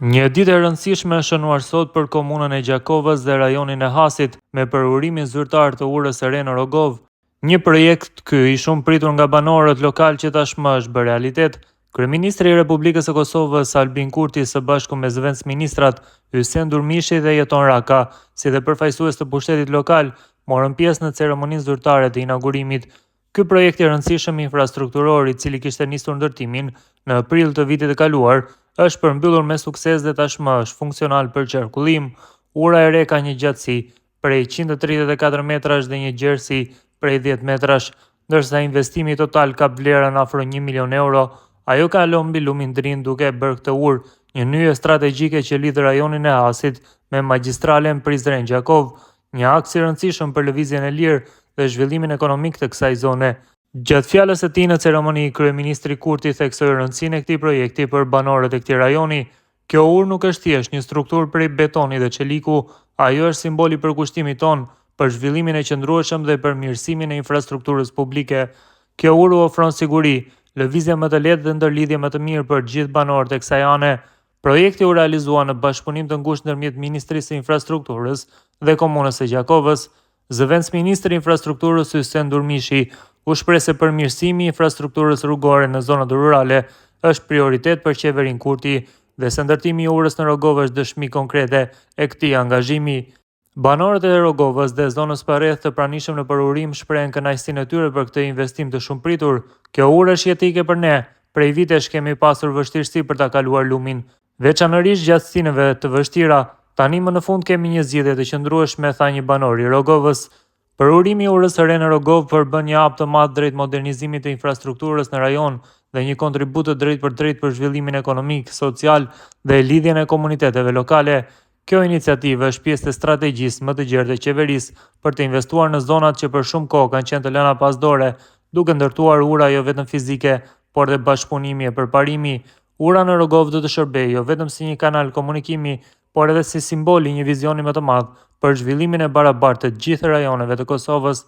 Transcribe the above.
Një ditë e rëndësishme është shënuar sot për komunën e Gjakovës dhe rajonin e Hasit, me përurimin zyrtar të urës së re në Rogovë. Një projekt ky i shumëpritur nga banorët lokalë që tashmë është bërë realitet. Kryeministri i Republikës së Kosovës, Albin Kurti, së bashku me zëvendësministrat Hysen Durmishi dhe Jeton Raka, si dhe përfaqësues të pushtetit lokal, morën pjesë në ceremoninë zyrtare të inaugurimit. Ky projekt i rëndësishëm infrastrukturor, i cili kishte nisur ndërtimin në prill të vitit të kaluar, është përmbyllur me sukses dhe tashmë është funksional për qarkullim. Ura e re ka një gjatësi prej 134 metrash dhe një gjerësi prej 10 metrash, ndërsa investimi total kap vlerën afro 1 milion euro. Ajo kalon mbi lumin Drin duke e bërë këtë urë një nyje strategjike që lidh rajonin e Hasit me magjistralen Prizren-Gjakovë, një aks i rëndësishëm për lëvizjen e lirë dhe zhvillimin ekonomik të kësaj zone. Gjatë fjalës së tij në ceremoni, kryeministri Kurti theksoi rëndësinë e këtij projekti për banorët e këtij rajoni. Kjo urë nuk është thjesht një strukturë prej betoni dhe çeliku, ajo është simbol i përkushtimit tonë për zhvillimin e qëndrueshëm dhe përmirësimin e infrastrukturës publike. Kjo urë u ofron siguri, lëvizje më të lehtë dhe ndërlidhje më të mirë për gjithë banorët e kësaj ane. Projekti u realizua në bashkëpunim të ngushtë ndërmjet Ministrisë së Infrastrukturës dhe Komunës së Gjakovës. Zëvendësministri i Infrastrukturës Hysen Durmishi u shpreh se përmirësimi i infrastrukturës rrugore në zonat rurale është prioritet për qeverinë Kurti dhe se ndërtimi i urës në Rogovë është dëshmi konkrete e këtij angazhimi. Banorët e Rogovës dhe zonës përreth të pranishëm në përurim shprehen kënaqësinë e tyre për këtë investim të shumëpritur. Kjo urë është jetike për ne. Prej vitesh kemi pasur vështirësi për ta kaluar lumin, veçanërisht gjatë stinëve të vështira. Tani më në fund kemi një zgjidhje të qëndrueshme, tha një banor i Rogovës. Përurimi i urës së re në Rogovë përbën një hap të madh drejt modernizimit të infrastrukturës në rajon dhe një kontribut të drejtpërdrejtë për zhvillimin ekonomik, social dhe lidhjen e komuniteteve lokale. Kjo iniciativë është pjesë e strategjisë më të gjerë të qeverisë për të investuar në zonat që për shumë kohë kanë qenë të lëna pas dore, duke ndërtuar ura jo vetëm fizike, por dhe bashkëpunimi e përparimi. Ura në Rogovë do të shërbejë jo vetëm si një kanal komunikimi, por edhe si simbol i një vizioni më të madh për zhvillimin e barabartë të gjithë rajoneve të Kosovës.